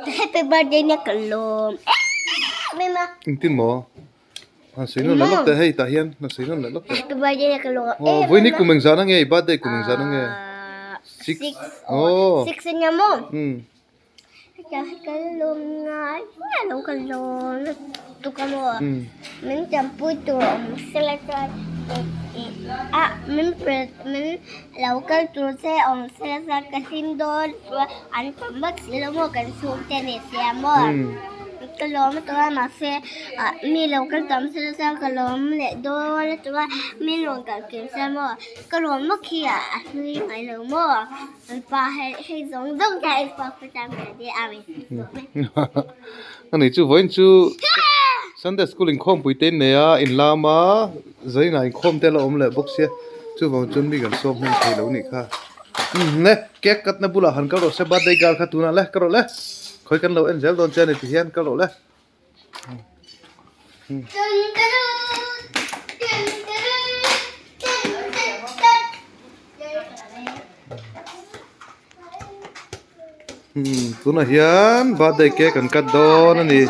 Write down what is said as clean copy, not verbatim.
Happy birthday na ka lawm em a. Engtin maw? A sawi nawn leh lawk teh hei tah hian a sawi nawn leh lawk teh. Happy birthday na ka lawm em a. Vawiin hi kum engzah na nge i birthday kum engzah na nge? Six. Six ania maw? Ka lawm ngai ngai lo ka lawm lutuk a maw min champui tur awm sela chuan ah min min lo kal tur che awm sela chuan ka hlim dawn chuan an tam vak si lo maw kan chhungte ni sia maw. Ka lawm a tura mahse ah mi lo kal tam sela chuan ka lawm leh dawn a tura mi rawn kal kim se maw ka lawm vak hi a hlui ngai lo maw. Pa hei hei zawng zawng ta i pa pa ta me de a me Ani chu vawiin chu Sunday school inkhawmpui te in nei a in lam a zainah inkhawm te a la awm leh bawk sia chuvang chuan mi kan sawm hman thei lo nih kha le cake cut na bulah han kal rawh se birthday girl kha tunah le ka rawh le khawi kan lo en zel dawn che a ni ti hian kal rawh le. Tunah hian birthday cake an cut dawn a ni.